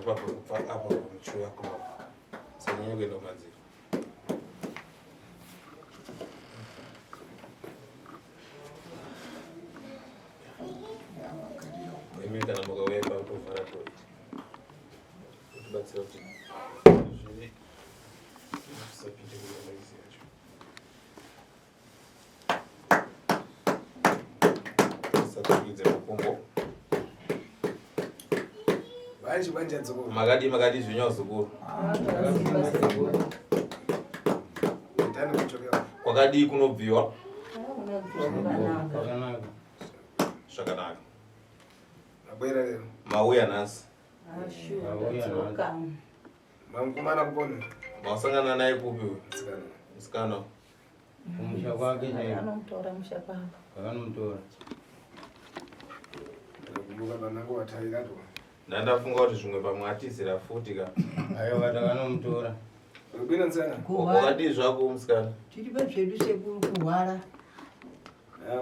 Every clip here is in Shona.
papa kubva apa muchiuya kuno. Sanyanya kuenda kumadziro. Imi kana mukauya ipapo tovhara toilet. Kutibatsira kuti zvive zvisapinde kunoise yacho. Satsukidze makumbo. Makadii makadii zvenyu vazukuru? Kwakadii kunobviwa? Zvakanaka. Mauya nhasi. Mamukomana kupona. Masangana naye kupi uyu? Musikana. Kumusha kwake chaiko. Anomutora musha kwavo. Vakanomutora. Kubuka vanangu vataira to. Ndandafunga kuti zvimwe pamwe atizira futi ka. Aiwa takanomutora. Rubina nzana. Wakadii zvako musikana? Tiri pazvedu sekuru kuhwara.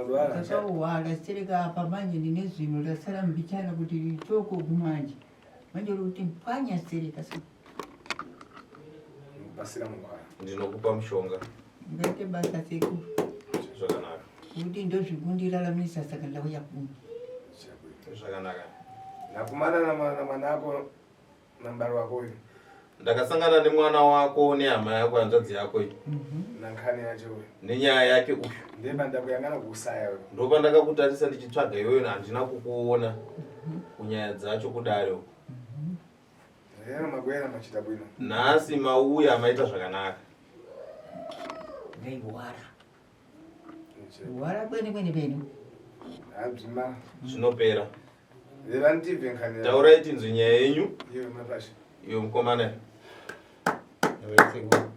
Ndakauhwara stereka apa manje ndine zino rasara mbichana kuti ritoko kumanje. Manje uri kuti pwanya stereka se. Basira mungwara. Ndinokupa mushonga. Ngaite basa sekuru. Zvakanaka. Kuti ndozvikundiraramisa saka ndauya kuno. Zvakanaka. Nakumana na mwana wako nambari wako uyu. Ndakasangana nemwana wako nehama yako hanzvadzi yako iyi. Nankhani yacho uyu. Nenyaya yake uyu. Ndepandakuyangana kusaya uyu. Ndopandakakutarisa ndichitsvaga iwewe handina kukuona kunyaya dzacho kudare uku. Lero mabwera machita bwino. Nhasi mauya maita zvakanaka. Ndaihwara. Hwara kwene kwene kwene. Abzima. Zvinopera. Lera ndibve nkhani. Taurai tinzwe nyaya yenyu. Iwe mapasha. Iwe mukomana. Iwe sekuru.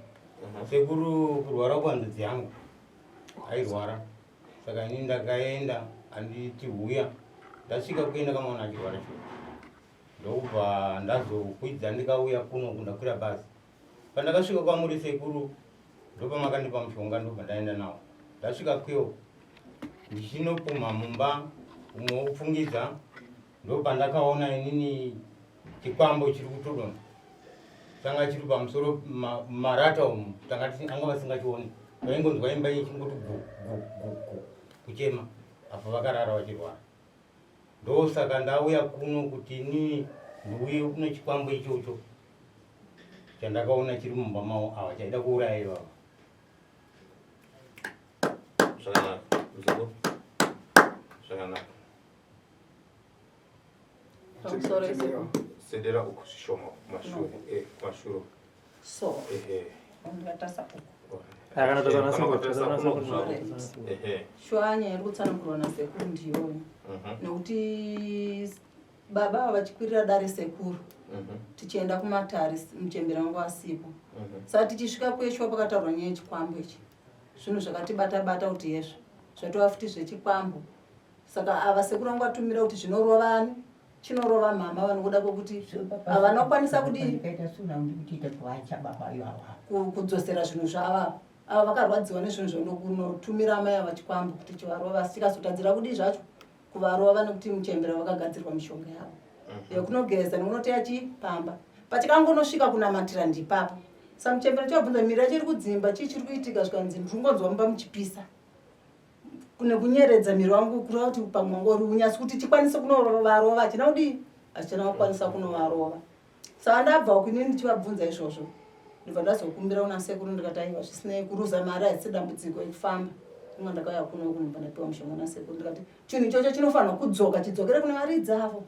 Sekuru kurwara kwanzadzi yangu. Airwara. Saka ini ndakaenda anditi huya. Ndasvika kuenda kamaona achirwara shuwa. Ndokubva ndazokwidza ndikauya kuno kundakwira bhazi. Pandakasvika kwamuri sekuru ndopamakandipa mushonga ndobva ndaenda nawo. Ndasvika kuyo ndichinopumha mumba umwe wokupfungidza ndopandakaona inini chikwambo chiri kutodonha changa chiri pamusoro marata umu tanga anga vasingachioni vaingonzwa imba ichingoti gu gu gu gu kuchema apo vakarara vachirwara ndosaka ndauya kuno kuti inini ndiuye kuno chikwambo ichocho chandakaona chiri mumba mavo ava chaida kuuraya ivava Zvakanaka. Muzukuru. Zvakanaka. Pamusoro isekuru. Sedera uku zvishoma kumashure. Eh, kumashure. So. Ehe. Ndingatasa uku. Akanotaura Kana nasekuru, ukatarisa taura kuno nasekuru, zvako. taura nasekuru. Ehe. Shuwa nyaya iri kutsanangurwa nasekuru ndiyoyo. Nekuti baba ava vachikwirira dare sekuru tichienda kumatare muchembera wangu asipo. Saka tichisvika kuye shuwa pakataurwa nyaya yechikwambo ichi. Zvinhu zvakatibata bata kuti hezvo zvatova futi zvechikwambo. Saka ava sekuru vangu vatumira kuti zvinorova ani? Chinorova mama vanokuda kwekuti havana kukwanisa kudii? Ndikaita suna ndikuti kuvacha baba ivava. Kudzosera zvinhu zvava. Ava vakarwadziwa nezvinhu zvonotumira amai ava chikwambo kuti chivarova asi chikazotadzira kudii zvacho kuvarova nekuti muchembera vakagadzirwa mishonga yavo. Yekunogeza nekunoteya chii pamba. Pachikangonosvika kunamatira ndipapo. Saka muchembera chabvunza miri yacho iri kudzimba chii chiri kuitika zvikanzi ndiri kungonzwa mumba muchipisa. Nekunyeredza miri wangu kureva kuti pamwe wanga uri unyasi kuti tikwanise kunovarova hachina kudii hachina kukwanisa kunovarova. Saka ndabva uku inini ndichivabvunza izvozvo ndobva ndazokumbira kuna sekuru ndikati aiwa zvisinei kuruza mari haisi dambudziko ekufamba. Inga ndakauya kuno uku ndobva ndapiwa mushonga nasekuru ndikati chinhu ichocho chinofanirwa kudzoka chidzokere kune varidzi avo.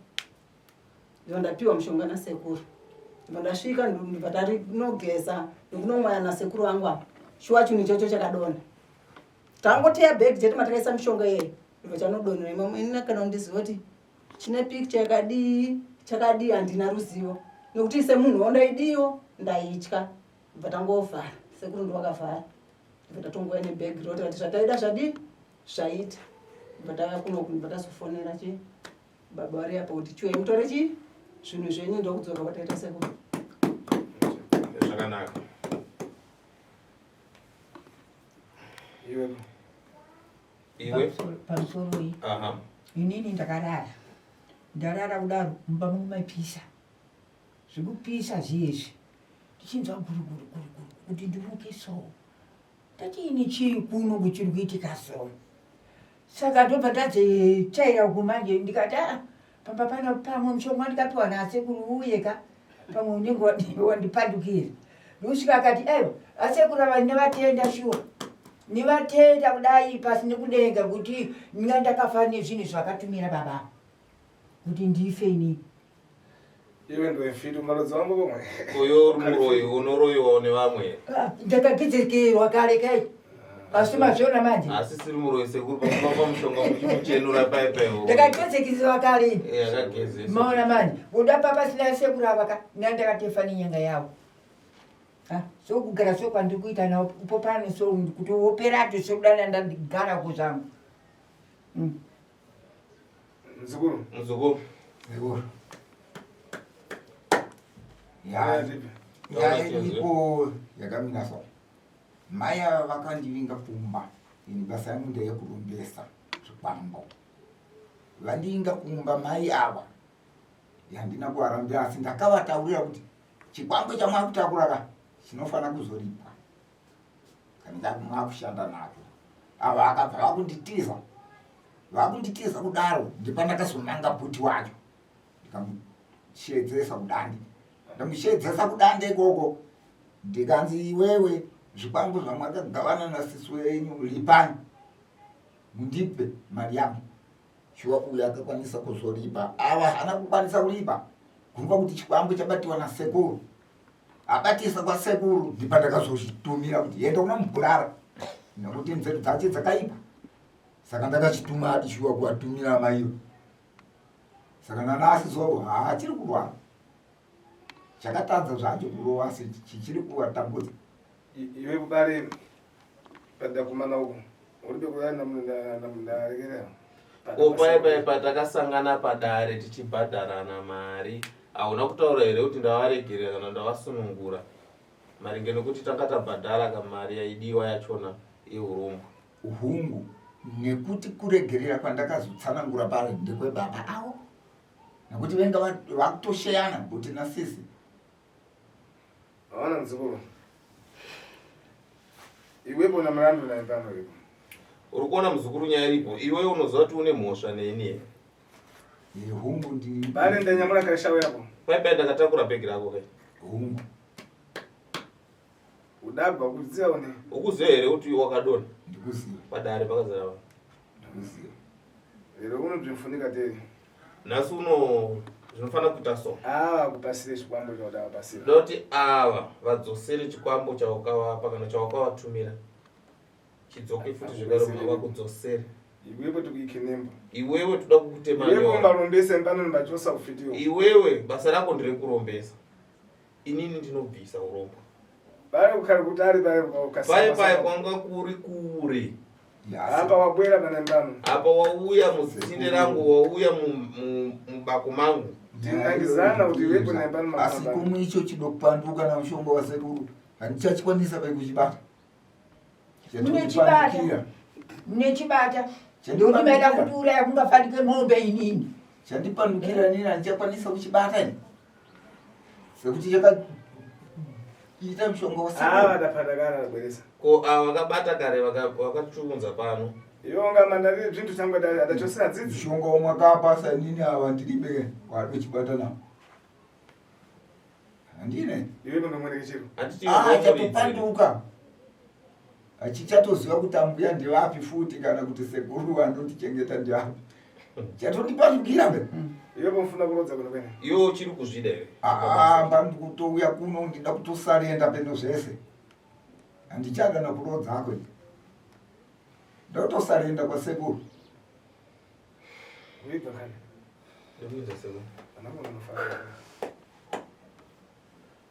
Ndobva ndapiwa mushonga nasekuru. Ndobva ndasvika ndobva tarinogeza nekunomwaya nasekuru vangu apa. Shuwa chinhu ichocho chakadonha. Tangoteya bhegi chete matakaisa mishonga iyeyo. Ndobva chanodonhera imomo. Ini kana ndiziva kuti chine picture yakadii chakadii handina ruzivo. Nekuti semunhu wandaidiwo ndaitya. Ndobva tangovhara. Sekuru ndovakavhara. Ndobva tatongouya nebhegi roti tikati zvataida zvadii zvaita. Ndobva tauya kunoku ndobva tazofonera chi baba vari apa kuti chiuya mutore chi zvinhu zvenyu ndokudzoka kwataita sekuru. Zvakanaka. Iwe. Iwe. Pamusoro iyi. Aha. Inini ndakarara. Ndarara kudaro mumba mungu maipisa. Zvikupisa zviye izvi. Ndichinzwa guru guru guru guru kuti ndimuke so. Ndati ini chii kuno kuchiri kuitika so. Saka ndobva ndadzitsvaira uku manje ndikati aa pamba pano pamwe mushonga ndikapiwa nasekuru uye ka pamwe unenge wandipandukira. Ndokusvika akati aiwa asekuru ava ndinovatenda shuwa. Ndivatenda kudai pasi nekudenga kuti ndinga ndakafa nezvinhu zvakatumira baba kuti ndife inini. Iwe ndiwe mfiti umalodzi wangu komwe. Uyo uri muroyi unoroyiwawo nevamwe. Ah, ndakagedzekerwa kare kai. Asi mazviona manje. Asi siri muroyi sekuru pakupa mushonga muchimuchenura pai pai. Ndakagedzekerwa kare. Eh akagezesa. Maona manje. Kuda papa sina sekuru ava ka ndakatefa nenyanga yavo. Ah, so kugara so kwandiri kuita nawo po pano so kuti woperato sokudana ndagara kuzvangu. Mzukuru. Mzukuru. Mzukuru. Ya, nyaya iripo yakamira so. Mai ava vakandivinga kumba ini basa yangu ndeyekurombesa zvikwambo. Vandivinga kumba mai ava handina kuvarambira asi ndakavataurira kuti chikwambo chamwakutakura ka chinofanira kuzoripwa kana mwakushanda nacho. Ava akabva vakunditiza vakunditiza kudaro ndipandakazonanga bhuti wacho ndikamushedzesa kudande ndamushedzesa kudande ikoko ndikanzi iwewe zvikwambo zvamwakagavana nasisi wenyu lipani mundipe mari yangu shuwa uyu akakwanisa kuzoripa ava haana kukwanisa kuripa kumva kuti chikwambo chabatiwa nasekuru abatisa kwasekuru ndipandakazozvitumira kuti enda unomubhurara nekuti nzero dzache dzakaipa saka ndakachituma ati shuwa kuvatumira amaiyo saka nanasi so haachiri kurwara chakatadza zvacho kurova asi chichiri kuvatambudza iwe kubare padakumana uko uribe kudarekerera ko paye paye patakasangana padare tichibhadharana mari hauna kutaura here kuti ndavaregerera kana ndavasunungura maringe nekuti tanga tabhadhara kamari yaidiwa yachona yeurongwa hungu nekuti kuregerera kwandakazotsanangura pari ndekwebaba avo nekuti venga vakutosheyana bhuti nasisi Hawana mzukuru. Iwepo na mulandu naye pano ipo. Uri kuona muzukuru nyaya iripo. Iwe unoziva kuti une mhosva neni here? Hungu ndi. Bale ndanyamura kare shawo yako. Pai pai ndakatakura bhegi rako kai. Hungu. Udabwa kuziva une. Ukuziva here kuti wakadona? Ndikuziva. Padare pakazara vanhu. Ndikuziva. Lero uno bzimfunika teri. Nhasi uno zvinofanira kuita so. Ava kupasire chikwambo chauda vapasira. Ndoti ava vadzosere chikwambo chawakavapa kana chawakavatumira. Chidzoke futi zvekare vakudzosere. Iwewe tikuikenembo. Iwewe toda kukutema nyora. Iwewe mbarombese mbano mbachosa kufitiwa. Iwewe basa rako nderekurombesa. Inini ndinobvisa urombo. Pare kukari kuti ari pare ukasema. Paye paye kwanga kuri kure. Apa wabwera pana mbano. Apa wauya mutsinde rangu wauya mubako mangu. Ndinangizana kuti iwe kuna mbano Asi kumwe icho chidopanduka na mushonga wasekuru handichachikwanisa pai kuchibata. Munechibata. Munechibata. Ndokuti maida kutiuraya kungafanike mombe inini. Chandipandukira nini handichakwanisa kuchibata ini. Sekuti chakaita mushonga wasekuru. Ah, ndapandakana ndabweresa. Ko ava vakabata kare vakatiunza pano. Iwe unga mandari zvintu changu adachosera dzidzi. Mushonga wamwakapa sainini ava ndiribe wadochibata nawo. Handine. Iwe ndomwene chiro. Ah, chatopanduka. Achichatoziva kuti ambuya ndevapi futi kana kuti sekuru vanondichengeta ndevapi. Chatondipandukira be. Iwe pomfuna kurodza kuno kwene. Iwe uchiri kuzvida here? Ah, mba ndikutouya kuno ndida kutosarenda pendo zvese. Handichada nakurodza ako. Ndotosarenda kwasekuru. Uibva kani? Ndikuita sekuru. Ana kuno mufara.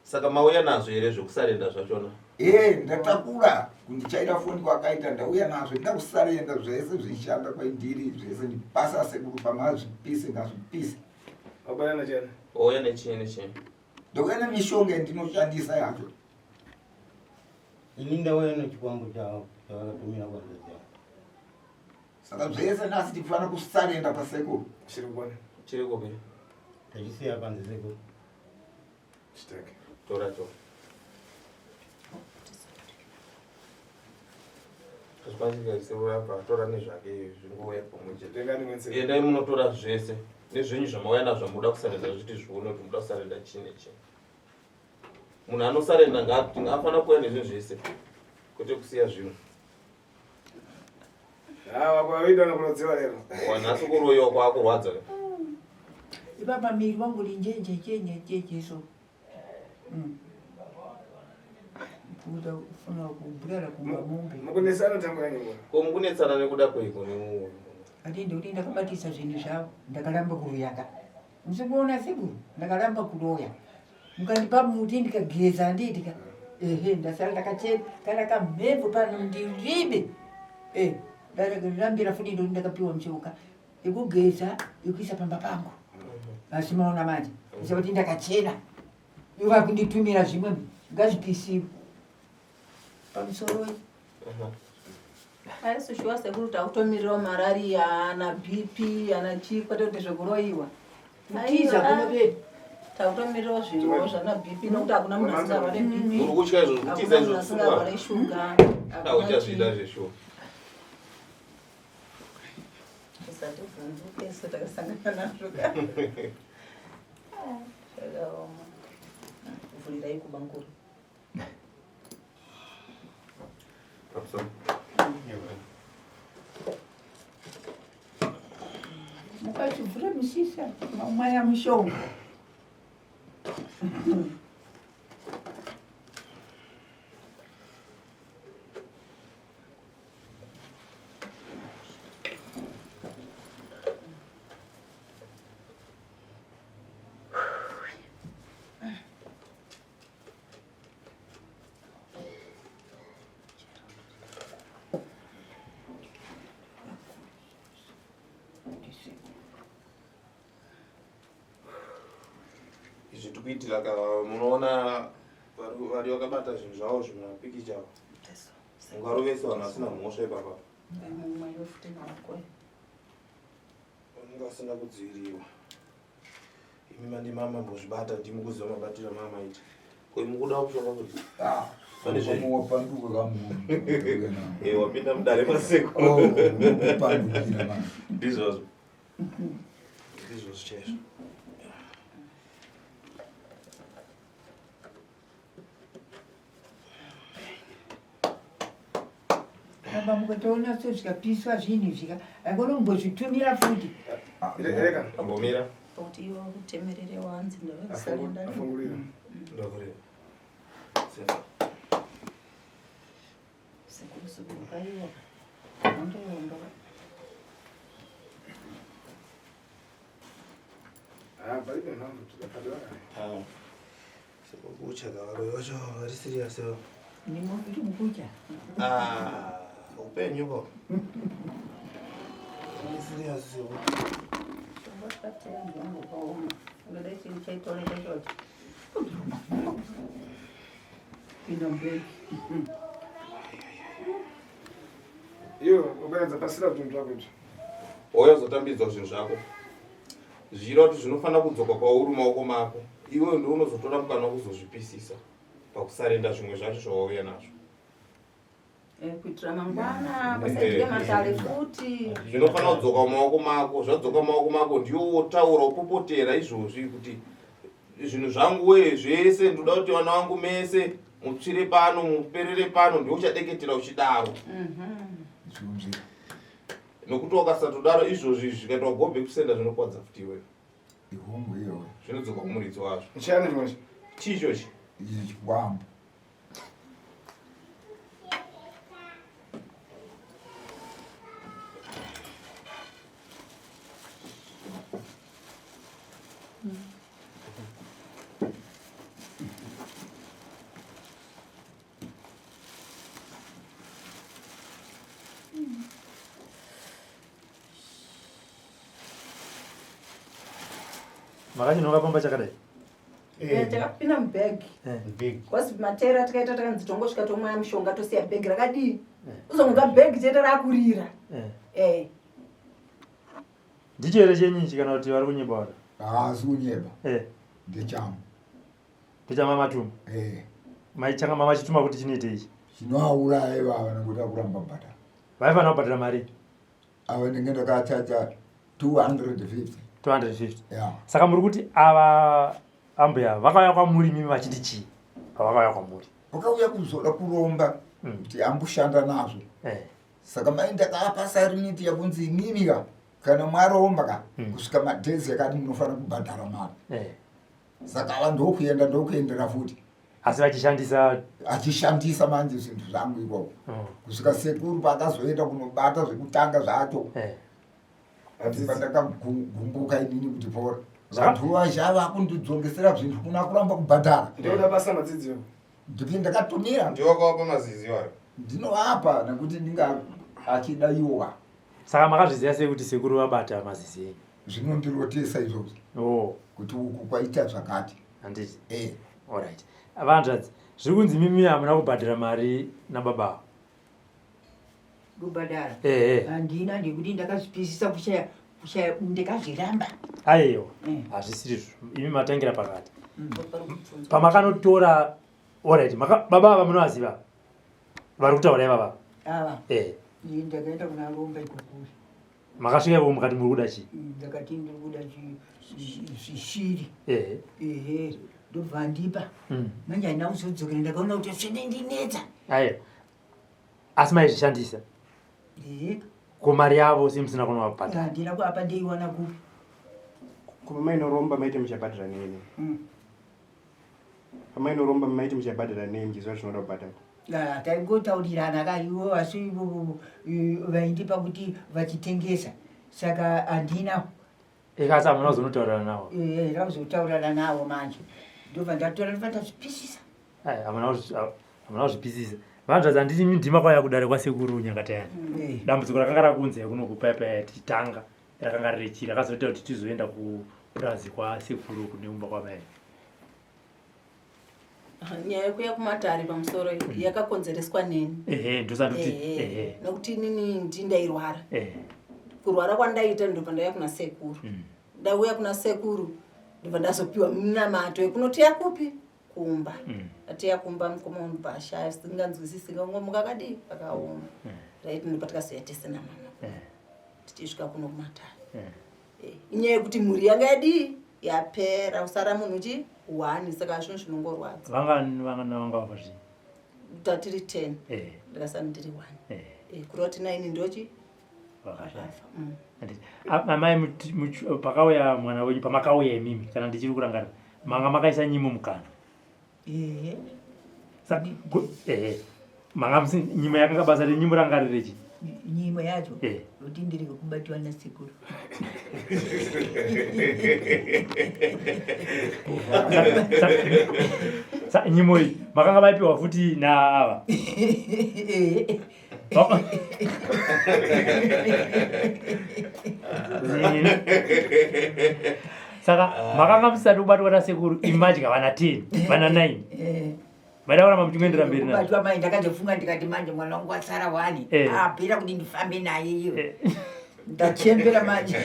Saka mauya nazvo here zvekusarenda zvachona? Eh, ndatakura kundichaira foni kwakaita ndauya nazvo ndida kusarenda zvese zvishanda kwaindiri zvese ndipasa sekuru pamazvipise ngazvipise. Wabaya nachani? Ouya nechii nechii? Ndouya nemishonga yandinoshandisa yacho. Ini ndauya nechikwambo chavo chavakatumira kwanzadzi yangu. Saka zvese nhasi tikufanira kusarenda pasekuru. Chiri kuona. Chiri kupi? Tachisiya panze sekuru. Chitake. Tora tora. Zvikwasikaiseurabva atora nezvake zvingouya pamwe chete. Tenga nimwe nzira. Endai munotora zvese nezvenyu zvamauya nazvo muda kusarenda zviti zvione kuti muda kusarenda chii nechii. Munhu anosarenda ngaafanira kuuya nezvinhu zvese kwete kusiya zvinhu. Ah, wako waida nokurodziwa lero. Wanhasi kuroyiwa kwakurwadza. Ipapa miri wangu linjenje njenje njenje so. Kuda kufuna kubulala kunga mombe. Mukunesana tangura nyimbo. Ko mukunetsana nekuda kweiko nemuwe? Atende kuti ndakabatisa zvinhu zvavo ndakaramba kuroyaka. Musikuona sekuru ndakaramba kuroya. Mukandipa muti ndikageza handiitika. Ehe ndasara ndakachena kana kamhepo pano ndiribe. Eh ndarambira futi ndoti ndakapiwa mucheuka yekugeza yekuisa pamba pangu. Asi maona manje kuisa kuti ndakachena. Ivo vakunditumira zvimwe ngazvipisiwe. Pamusoro Haisi shuwa sekuru takutomirirawo marariya ana BP ana chii kwete kuti zvekuroyiwa. Kutiza kuno pedu. Takutomirirawo zvinhuwo zvana BP nokuti hakuna munhu asingarware BP. Uri kutya izvo kutiza Hakuna izvo munhu asingarware shuga. Auchazvida zveshuwa. Usatibvunzuke isu takasangana nazvo ka. Zvakaoma. Vhurirai kubanguru. Pamusoro. Mukachivhura misisa mamwaya mushonga. Izvi tikuitira ka munoona vari vakabata zvinhu zvavo zvimapikicha avo. Ungarovesa vanhu vasina mhosva ipapa. Mumwe futi maoko. Vanenge vasina kudzivirirwa. Imi mandi mama mbozvibata ndimi kuziva mabatiro amama ita. Ko imi kuda kushonga kuti Ah, Pane zvenyu. wapanduka kamunhu. Eh, wapinda mudare masekuru. Oh, unokupandukira manje. Ndizvozvo. Ndizvozvo chaizvo. Baba mukatoona so zvikapiswa zvinhu zvika aikonombozvitumira futi. Reka. Ambomira. Kuti iwe utemerere wanzi ndavakusarenda. Afungurira. Ndavhurira. Sekuru sekuru kaiwa. Ndoyomba. Ah, palibe nhambo tudapadiwa. Ah. Sekukucha kavaroyi vacho vari serious avo. Ndiri mukucha. Ah, upenyu ko. Vari serious avo. Pinda mubhegi. Iyo, ukaedza pasira zvinhu zvako izvi. Wauya uzotambidzwa zvinhu zvako. Zvichireva kuti zvinofanira kudzoka kwauri mumaoko mako. Iwewe ndiwe unozotora mukana wekuzozvipisisa pakusarenda zvimwe zvacho zvawauya nazvo. Kuitira mangwana pasaitike matare futi. Zvinofanira kudzoka mumaoko mako. Zvadzoka mumaoko mako ndiwo wotaura wopopotera izvozvi kuti zvinhu zvangu wee zvese ndoda kuti vana vangu mese mutsvire pano muperere pano ndiwe uchadeketera uchidaro. Zviunzira. Nokuti wakasatodaro izvozvi zvikaitwa go back to sender zvinokwadza futi iwewe. Ihungu iyoyo. Zvinodzoka kumuridzi wazvo. Chiyani chimwe ichi? Chii ichochi? Ichi chikwambo. Makachinonga pamba chakadai? Takapinda mubhegi. Big. Because matera tikaita takanzi tongosvika tomwaya mushonga tosiya bhegi rakadii. Uzongonzwa bhegi chete rakurira. Eh. Ndicho here chenyu ichi kana kuti vari kunyeba vanhu? Haasi kunyeba. Eh. Ndechangu. Ndochamamatuma. Eh. Maichanga mamachituma kuti chinoite ichi. Chinoauraya ivava nekuti akuramba kubhadhara. Vaifanira kubhadhara mari. Ava ndinge ndakachaja 250. 250. Yeah. Saka muri kuti ava ambuya vakauya kwamuri mimi vachiti chii? Pavakauya kwamuri. Vakauya kuzoda kuromba kuti amboshanda nazvo. Eh. Saka mai ndakavapa sariniti yekunzi imimi ka kana mwaromba ka kusvika madhezi akati munofanira kubhadhara mari. Eh. Saka ava ndokuenda ndokuendera futi. Asi vachishandisa achishandisa manje zvinhu zvangu ikoko. Kusvika sekuru paakazoenda kunobata zvekutanga zvacho. Eh. Pandakagumbuka inini kuti pora. Vanhu vazhava kundidzongesera zvinhu kuna kuramba kubhadhara. Ndoda basa madzidziwo. Ndiki ndakatumira. Ndiwe wakavapa mazizi iwayo? Ndinovapa nekuti ndinga achida iwoka. Saka makazviziva sei kuti sekuru vabata mazizi enyu? Zvinondirotesa izvozvo. Oh. Kuti uku kwaita zvakati. Handiti? Eh. Alright. Vanzvadzi, zviri kunzi mimi hamuna kubhadhara mari nababa ava. Kubhadhara? Ehe. Handina ndekuti ndakazvipisisa kushaya kushaya ndakazviramba. Aiwa, hazvisirizvo. Imi matangira pakati. Pamakanotora alright, maka, baba ava munovaziva? Vari kutaura ivava. Ava. Eh. Ini ndakaenda kuna Romba ikoko. Makasvika ikoko mukati muri kuda chii? Ndakati ndiri kuda zvishiri. Ehe. Ehe. Ndobva andipa. Manje handina kuzodzokera ndakaona kuti zvinondinetsa. Aiwa. Asi maizvishandisa? Ehe. Ko mari yavo sei musina kunovabhadhara? Handina kuapa ndeiwana kupi? Ko pamainoromba maiti muchabhadhara nei? Pamainoromba maiti muchabhadhara nei muchiziva zvinoda kubhadhara? Ah, taingotaurirana ka ivo asi ivo vaindipa kuti vachitengesa saka handina. Ikasi hamuna kuzonotaurirana navo? Eh, ndakuzotaurirana navo manje ndobva ndatora ndobva ndazvipisisa. Ai, hamuna kuzvipisisa. Vanzvadzi handiti imi ndima kwauya kudare kwasekuru Nyangatayani. Dambudziko rakanga rakunze kuno kupayapaya tichitanga rakanga riri chii rakazoita kuti tizoenda kupurazi kwasekuru kune kumba kwamai. Nyaya yekuya kumatare pamusoro iyi yakakonzereswa neni. Ehe, ndosati kuti Ehe, ehe. nekuti inini ndindairwara. Ehe. Kurwara kwandaita ndobva ndauya kuna sekuru. Ndauya kuna sekuru ndobva ndazopiwa minamato yekunoteya kupi? Kumba. Ateya kumba mukoma unobva ashaya singanzwisisi ngangomuka akadii akaoma. Right, ndobva tikazoya tese namama. Tichisvika kuno kumatare. Inyaya yekuti mhuri yanga yadii? Yapera, usara munhu chi one, saka zvinhu zvinongorwadza. Vanga vanga vafa zvii? Tatiri 10. Ndakasara ndiri 1. Kureva kuti 9 ndochi? Vakashaya. Vafa. Handiti. Amai pakauya mwana wenyu, pamakauya imimi, kana ndichiri kurangarira, manga makaisa nyimo mukanwa. Ehe. Ehe. Manga musi nyimo yakanga basa renyimo ranga riri rechi? Nyimo yacho? Kuti ndiri kubatiwa nasekuru. Nyimo iyi makanga maipiwa futi naava? Ehe. Saka makanga musati kubatwa nasekuru imadya vana 10 vana 9. Maida kuramba muchingoendera mberi nazvo. Kubatwa mai ndakazofunga ndikati manje mwana wangu asara wani. Apera kuti ndifambe naye iyo. Ndachembera manje.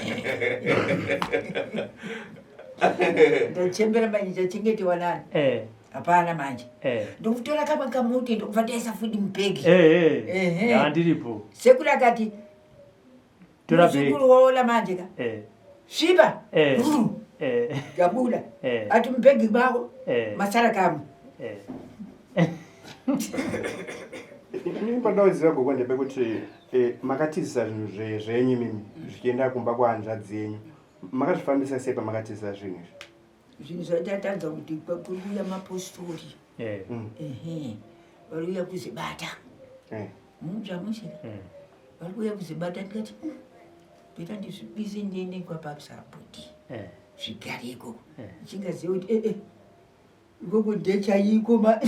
Ndachembera manje chachengetewa nani? Hapana manje. Ndokutora kamwe kamuti ndokubva ndaisa futi mubhegi. Ehe. Ndiripo. Sekuru akati Tora bhegi. Muzukuru waona manje ka. Svipa. Ruru. Gabuda. Ati mubhegi mako. Masara kamwe. Inini pandauziva gogo ndepekuti makatizisa zvinhu zvenyu imimi zvichienda kumba kwahanzvadzi yenyu. Makazvifambisa sei pamakatizisa zvinhu izvi? Zvinhu zvatatadza kuti kuri kuuya mapostori. Ehe. Vari kuuya kuzibata. Zvamusika. Vari kuuya kuzibata ndikati, beta ndizvibise ndiende kwapasabhuti. Zvigare ikoko. Ndichingaziva kuti, ikoko ndechaiko ma.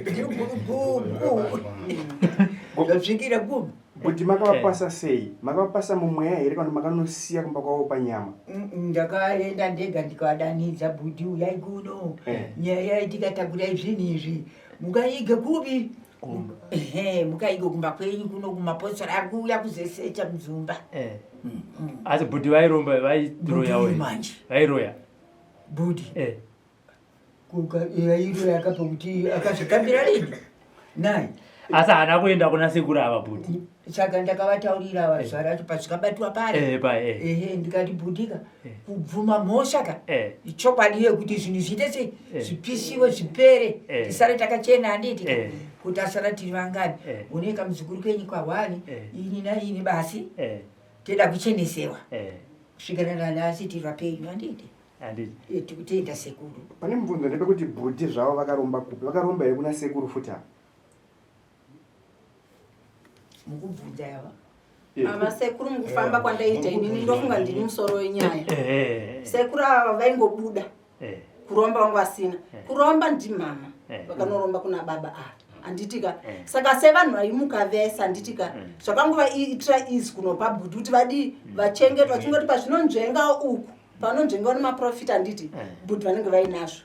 Ndiri Zvasvikira kumba. Kuti makavapasa sei? Makavapasa mumweya here kana makanosiya kumba kwavo panyama? Ndakaenda ndega ndikadanidza bhudhi uyai kuno. Nyaya yaitika takurai zvinhu izvi. Mukaiga kupi? Ehe, mukaiga kumba kwenyu kuno kumapostori ari kuuya kuzosecha mudzimba. Asi bhudhi vairomba, vairoya Bhudhi we? manje. Vairoya. Bhudhi. Iro yakapa kuti akazvikambira rini naye. Asi haana kuenda kuna sekuru ava bhuti. Saka ndakavataurira zuva racho pazvikabatwa pari. Eh, pa eh. Ehe, ndikati bhutika kubvuma mhosva ka chokwadi yekuti zvinhu zviite sei zvipisiwe zvipere tisare takachena handiti ka kuti asara tiri vangani une kamuzukuru kenyu kahwani ini naini basi toda kuchenesewa kusvikira nanhasi tiri vapenyu handiti. Handiti. Tikutenda sekuru. Pane mubvunzo ndepekuti bhuti zvavo vakaromba kupi? Vakaromba here kuna sekuru futi ava? Mukubvunza yava. Ava sekuru mukufamba kwandaita inini ndofunga ndini musoro wenyaya. Sekuru ava vaingobuda kuromba vanga vasina. Kuromba ndimama vakanoromba kuna baba ava. Handitika. Saka sevanhu vaimuka vese handitika. Zvakangovaitira easy kunopa bhuti kuti vadii vachengetwa vachingoti pazvinonzvenga uku panonzvengawo nemaprofita handiti bhuti vanenge vainazvo.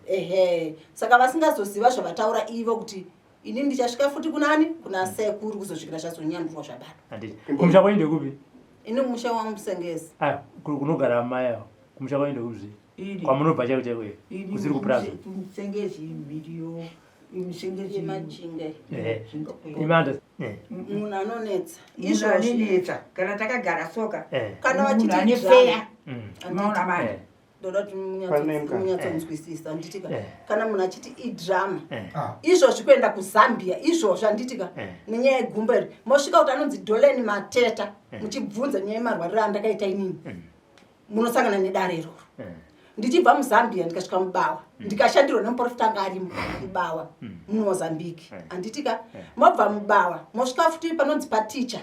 Ehe. Saka vasingazoziva zvavataura ivo kuti ini ndichasvika futi kunani kuna sekuru kuzosvikira zvazonyandurwa zvabatwa. Handiti. Kumusha kwenyu ndekupi? Ini kumusha wangu Musengezi. Ah, kunogara amai avo. Kumusha kwenyu ndekupi zve? Kwamunobva chaiko chaiko here? Kusiri kupurazi. Musengezi mhiriyo. Musengezi yemajinga. Imanda. Munhu anonetsa. Izvo anonetsa kana takagara soka. Kana vachiti ane feya. Maona manje. Ndoda kuti munyatsonzwisisa handitika kana munhu achiti idrama izvozvi kuenda kuZambia izvozvi handitika nenyaya yegumbo iri mosvika kuti anonzi Doleni Mateta muchibvunza nyaya yemarwariro andakaita inini munosangana nedare iroro. Ndichibva muZambia ndikasvika muBawa ndikashandirwa nemuprofita anga arimo muBawa muMozambique handitika mobva muBawa mosvika futi panonzi paticha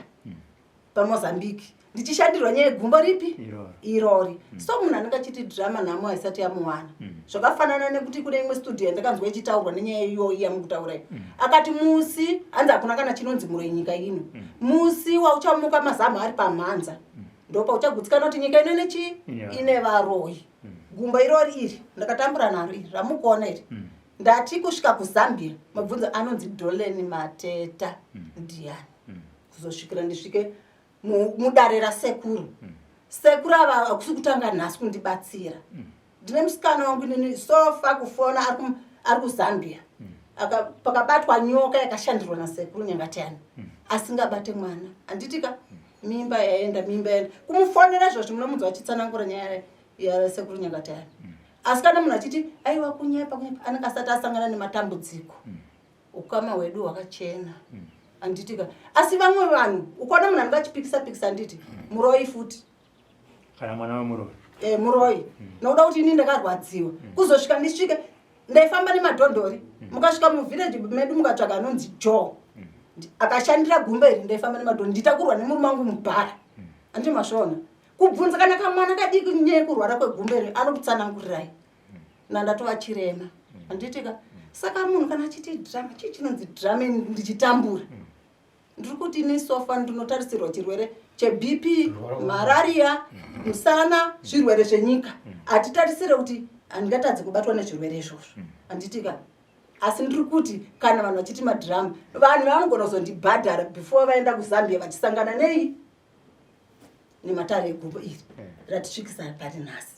paMozambique ndichishandirwa nyaya yegumbo ripi irori. So munhu anenge achiti drama nhamo haisati yamuwana. Zvakafanana nekuti kune imwe studio yandakanzwa ichitaurwa nenyaya iyoyi yamukutaura iyi. Akati musi hanzi hakuna kana chinonzi muro yenyika ino. Musi wauchamuka mazamu ari pamhanza ndopauchagutsikana kuti nyika ino nechii ine varoyi. Gumbo irori iri ndakatambura naro iri ramukuona iri. Ndati kusvika kuZambia mabvunzo anonzi Doleni Mateta ndiani. Kuzosvikira ndisvike mudare rasekuru. Sekuru ava hakusi kutanga nhasi kundibatsira. Ndine musikana wangu inini sofa kufona ari kuZambia. Pakabatwa nyoka yakashandirwa nasekuru Nyangatayani. Asingabate mwana. Handitika mimba yaenda mimba yaenda. Kumufonera izvozvi munomunzwa achitsanangura nyaya yasekuru Nyangatayani. Asi kana munhu achiti aiwa kunyepa kunyepa anenge asati asangana nematambudziko. Ukama hwedu hwakachena. Handitika. Asi vamwe vanhu ukaona munhu anenge achipikisa pikisa handiti muroyi futi. Kana mwana wemuroyi. Muroyi. Nokuda kuti ini ndakarwadziwa. Kuzosvika ndisvike ndaifamba nemadhondori. Mukasvika muvillage medu mukatsvaga anonzi Joe. Akashandira gumbo iri ndaifamba nemadhondori nditakurwa nemurume wangu mubhara. Handiti mazviona. Kubvunza kana kamwana kadiki nyaya yekurwara kwegumbo iri anokutsanangurirai. Nandatova chirema. Handitika. Saka munhu kana achiti drama, chii chinonzi drama ndichitambura? Ndiri kuti ini sofa ndinotarisirwa chirwere cheBP, malaria, musana, zvirwere zvenyika. Hatitarisire kuti handingatadzi kubatwa nezvirwere izvozvo. Handitika. Asi ndiri kuti kana vanhu vachiti madrama, vanhu vanogona kuzondibhadhara before vaenda kuZambia vachisangana nei nematare egumbo iri ratisvikisa pari nhasi.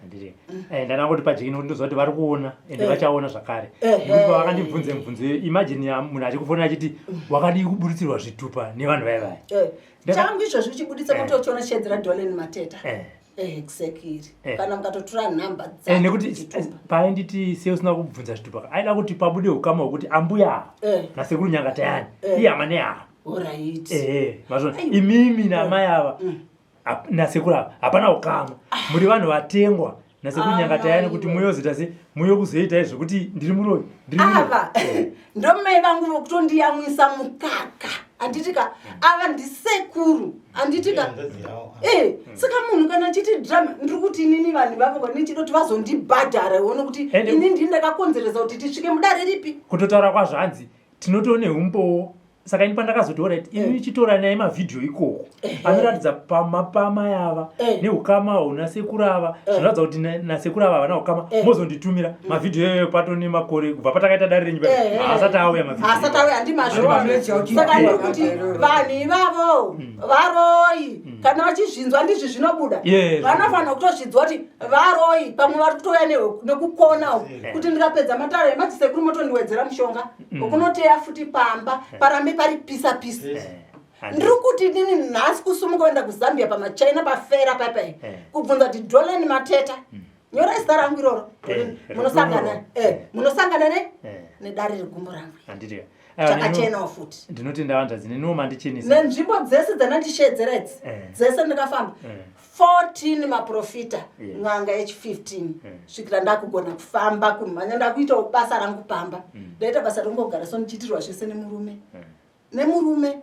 Handiti. Ndakangoti pajekeni kuti ndoziva kuti vari kuona ende vachaona zvakare. Nekuti pavakandibvunze mubvunzo iyoyo, imagine munhu achikufonera achiti wakadii kuburitsirwa zvitupa nevanhu vaya vaya. Changu izvozvi uchibuditsa kuti uchiona shedzera Doleni Mateta. Exactly. Kana mukatotora nhamba dzake Nekuti zvitupa. Painditi sei usina kubvunza zvitupa, aida kuti pabude ukama hwekuti ambuya nasekuru Nyangatayani ihama nehama. Alright. Mazvona imimi namai ava nasekuru ava hapana ukama. Muri vanhu vatengwa nasekuru Nyangatayani kuti muyozoita se muyo kuzoita izvo kuti ndiri muroyi, ndiri muroyi. Ava ndomai vangu vokutondiyamwisa mukaka. Handitika ava ndisekuru. Handitika. Saka munhu kana achiti drama ndiri kuti inini vanhu vavo ndichida kuti vazondibhadhara uone kuti ini ndini ndakakonzeresa kuti tisvike mudare ripi. Kutotaura kwazvo hanzi tinotoone umbowo. Saka ini pandakazoti orit, ini chitora naye mavhidhiyo ikoko anoratidza pamapama yava neukama huna sekuru ava, zvinoratidza kuti nasekuru ava havana ukama. Mozonditumira mavhidhiyo iyoyo pato nemakore kubva patakaita dare renyu asati auya mavhidhiyo. Asati auya, handimazvo. Saka ndiri kuti vanhu ivavo varoyi, kana vachizvinzwa ndizvi zvinobuda, vanofanira kutozvinzwa kuti varoyi. Pamwe vari kutouya nekukona uku kuti ndikapedza mataro emadzisekuru motondiwedzera mushonga wekunoteya futi pamba parambe pari pisa pisa. Ndiri kuti nini nhasi kusumuka kuenda kuZambia pamachina pafera paipai kubvunza kuti Doleni Mateta, nyora zita rangu iroro, munosangana munosangana ne nedare regumbo rangu. Handiti? Chakachenawo futi. Ndinotenda vanzvadzi, neniwo mandichenesa. Nenzvimbo dzese dzandandishedzera idzi, dzese ndikafamba 14 maprofita, n'anga yechi15, svikira ndakugona kufamba, kumhanya, ndakuitawo basa rangu pamba. Ndaita basa rongogara so ndichiitirwa zvese nemurume, nemurume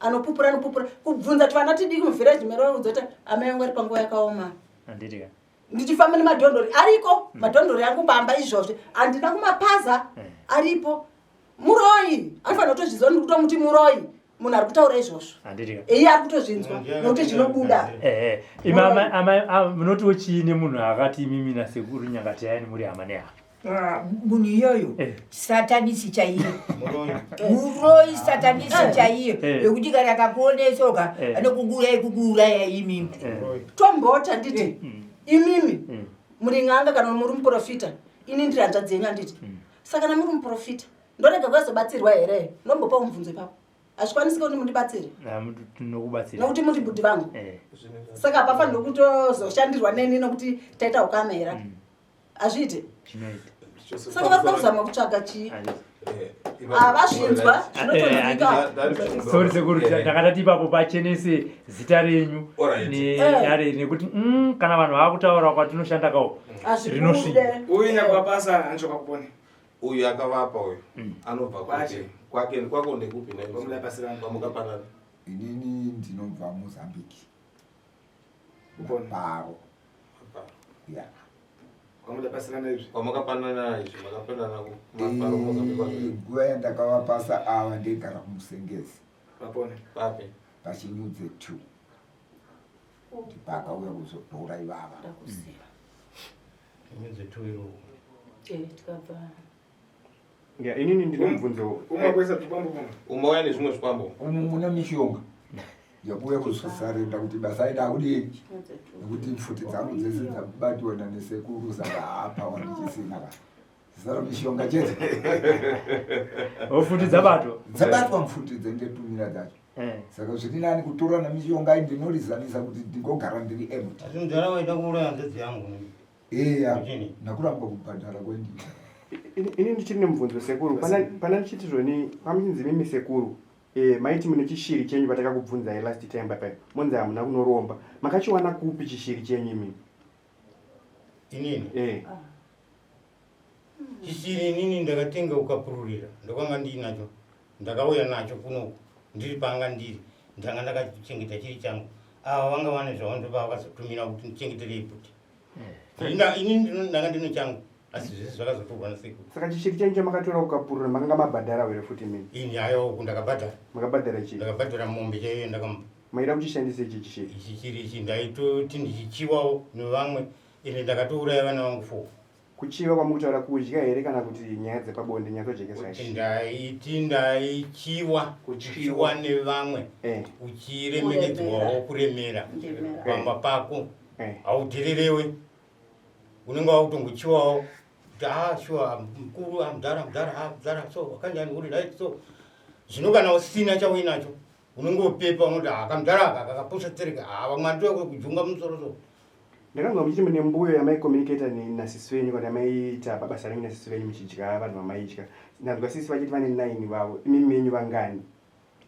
anopupura, anopupura kubvunza tivana tidiki muvhireji meroudza kuti amai vangu ari panguva yakaoma. Handiti? Ndichifamba nemadhondori ariko, madhondori angu pamba izvozvi handina kumapaza, aripo. Muroyi anofanira kutozviziva, ndiri kutomuti muroyi munhu ari kutaura izvozvo. Handiti? Iye ari kutozvinzwa nokuti zvinobuda. Imi amai, munotiwo chii nemunhu akati imimi nasekuru Nyangatayani muri hama nehama? Ah, munhu iyoyo satanisi chaiyo, muroyi satanisi chaiyo, yekuti kana akakuonesoka anokukuurai, kukuuraya imimi. Tombota nditi imimi muri n'anga kana muri muprofita, ini ndiri hanzvadzi yenyu, handiti? Saka kana muri muprofita, ndorega kuyazobatsirwa here? Ndombopawo mubvunzo ipapo. Hazvikwanisiki kuti mundibatsire? Tinokubatsira. Nokuti muri bhudhi vangu. Saka hapafanirwi kutozoshandirwa neni nokuti taita ukama here? Hazviite. Chinoita. Saka vari kuda kuzama kutsvaga chii? Handiti. Havazvinzwa, zvinotonzwika. Sorry sekuru, ndakatati ipapo pachenese zita renyu nedare, nekuti kana vanhu vava kutaura kwatinoshanda kawo rinosvika. Hazvibude. Uyu nyakwapasa anchoka kupone. Uyu akavapa uyu anobva Kwache. kupi? Kwake kwako ndekupi? Kwamuda pasirana. Kwamukapanana. Inini ndinobva Mozambique. Kupona. Paro ya. Kwamuda pasirana izvi. Kwamakapanana izvi, makapanana kumaparo Mozambique kwazvo? Nguva yandakavapasa ava ndeigara kuMusengezi. Vapone. Papi? Pachinyudze 2, ndipakauya kuzotora ivava. Ndakuziva. Nyudze tu iro. Tikabva. Ya, inini ndine mubvunzo. Umwe kuisa zvikwambo kumwe. Umauya nezvimwe zvikwambo. Umu mune mishonga yakuuya kuzosarenda kuti basa ida kudii, nekuti pfuti dzangu dzese dzabatiwa nanesekuru, saka hapa wandichisina ka zisara mishonga chete. Ofuti dzabatwa. Dzabatwa mfuti dzendetumira dzacho. Saka zviri nani kutora nemishonga iyi, ndinorizanisa kuti ndingogara ndiri empty. Asi mudhara waida kuuraya hanzvadzi yangu. Eya. Uchini? Ndakuramba kubhadhara kwendii. Ini ndichiri nemubvunzo sekuru. Pana ndichiti zvoni pamuchinzi mimi sekuru, maiti mune chishiri chenyu patakakubvunzai last time papai, monzi hamuna kunoromba. Makachiwana kupi chishiri chenyu imimi? Inini? Eh. Chishiri inini ndakatenga ukapururira, ndokwanga ndiinacho. Ndakauya nacho kunoku ndiri panga ndiri, ndanga ndakachengeta chiri changu. Ava vanga vane zvavo, ndopa vakazotumira kuti ndichengeterei puti. Inini ndanga ndine changu, asi zvese zvakazotorwa nasekuru. Saka chishiri chenyu chamakatora ukapurura makanga mabhadhara here futi imimi? Ini ayo uku ndakabhadhara. Makabhadhara chii? Ndakabhadhara mombe chaiyo ndakamupa. Maida kuchishandisa ichi chishiri? Ichi chiri ichi ndaitoti ndichichiwawo nevamwe, ende ndakatouraya vana vangu four. Kuchiva kwamukutaura kudya here kana kuti nyaya dzepabonde? Nyatsojekesai. Ndaiti ndaichiwa, kuchiwa nevamwe, uchiremekedzwawo, kuremera Kuremera. pamba pako. Eh. Haudhererewe, unenge wakutongochiwawo kuti a sure mukuru, ah, mudhara, mudhara, ah, mudhara, so wakanjani, uri right. So zvino kana usina chauinacho unenge upepa, unoti ah, kamudhara aka kakapusa tsereka, ah, vamwe andoya kujunga musoro so. Ndakanzwa muchiti mune mbuyo yamaicommunicata nasisi venyu kana yamaiita basa renyu nasisi venyu muchidya vanhu vamaidya. Ndanzwa sisi vachiti vane 9 vavo, imimi menyu vangani?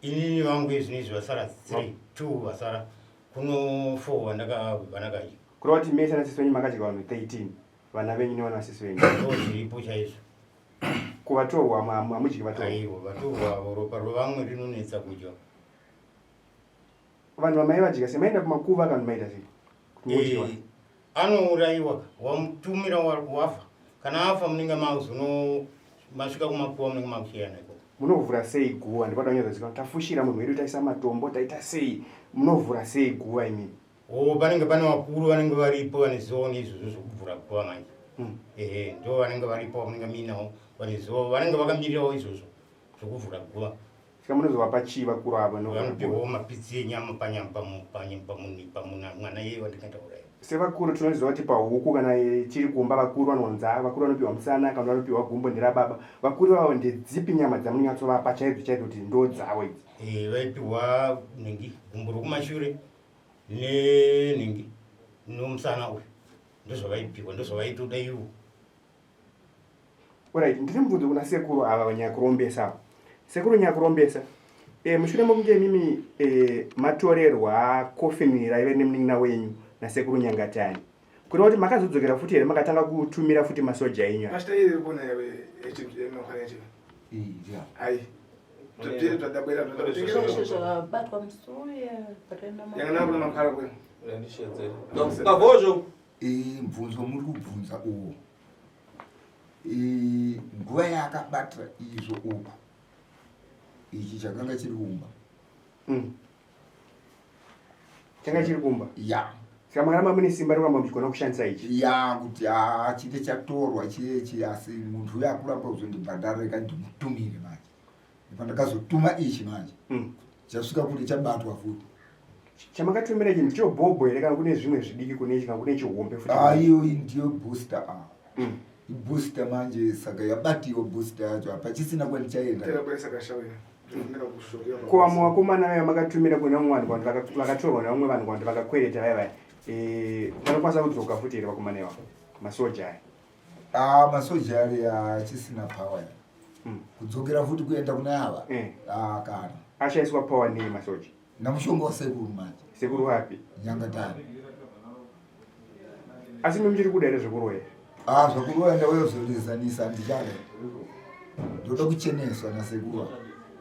Inini vangu izvino izvi vasara 3, 2 vasara kuno, 4 vandakadya. Kureva kuti mese nasisi venyu makadya vanhu 13, vana venyu nevana vasisi venyu? Ndo zviripo chaizvo. Kuvatorwa hamudyi vatorwa? Aiwa, vatorwa ropa rwevamwe rinonetsa kudya. Vanhu vamai vadya sei? Maenda kumakuva kana maita sei kuti mudyiwa? Anourayiwa ka, wamutumira wafa. Kana afa munenge makuzono masvika kumakuva, munenge makuchiyana ikoko. Munovhura sei guva? Ndipanoda kunyatsoziva. Tafushira munhu wedu taisa matombo taita sei? Munovhura sei guva imimi? O panenge pane vakuru vanenge varipo vane zivo neizvozvo zvekuvhura guva manje. Ehe, ndo vanenge varipo vamunenge muinawo vane zivo vanenge vakamirirawo izvozvo zvekuvhura guva. Saka munozovapa chii vakuru ava? Vanopiwawo mapitsi enyama panyama pamuna mwana iye wandikataura. Sevakuru tinoziva kuti pahuku kana tiri kumba vakuru vanowanza vakuru vanopiwa musana kana vanopiwa gumbo nderababa. Vakuru ivavo ndedzipi nyama dzamunonyatsovapa chaidzo chaidzo kuti ndo dzavo idzi? Eh, vaipiwa nhingi gumbo rokumashure nenhingi nomusana uyu ndozvavaipiwa ndozvavaitoda ivo. Alright, ndine mubvunzo kuna sekuru ava vanyakurombesa ava. Sekuru nyakurombesa, e, mushure mokunge imimi e, matorerwa coffin raive nemunin'ina wenyu nasekuru Nyangatani. Kureva kuti makazodzokera futi here makatanga kutumira futi masoja enyu aya? Pastor iri kona yawe echimwana yacho. Ai. Tobvire tadabwera Zveshe zvakabatwa musi uye pataenda Yanga kuna makara kwe. Ndandishedzera. Kavozvo. Eh, mubvunzo muri kubvunza uwo nguva yaakabata izvo uku ichi chakanga chiri kumba Changa chiri kumba. Ya. Saka makaramba mune simba rekuramba muchigona kushandisa ichi. Ya kuti haa chite chatorwa chiyechi asi munhu uyo akuramba kuzondibhadhara rega ndimutumire manje. Pandakazotuma ichi manje. Chasvika kure chabatwa futi. Chamakatumira ichi ndicho bhobho here kana kune zvimwe zvidiki kune ichi kana kune chihombe futi? Ah, iyo ndiyo booster ah. Booster manje saka yabatiwa booster yacho hapachisina kwandichaenda. Ko vamwe vakomana vaya makatumira kune vamwe vanhu vanhu vakatorwa nevamwe vanhu vanhu vakakwereta vaya vaya eh, vanokwanisa kudzoka futi here vakomana ivavo masoja aya? Ah, masoja ari achisina power ya. Kudzokera futi kuenda kune ava. Ah, kana. Ashaiswa power nei masoja? Namushonga wasekuru manje. Sekuru wapi? Nyangatani. Asi mimi muchiri kuda here zvekuroya? Ah, zvekuroya ndauya ndichada. Ndoda kucheneswa nasekuru ava.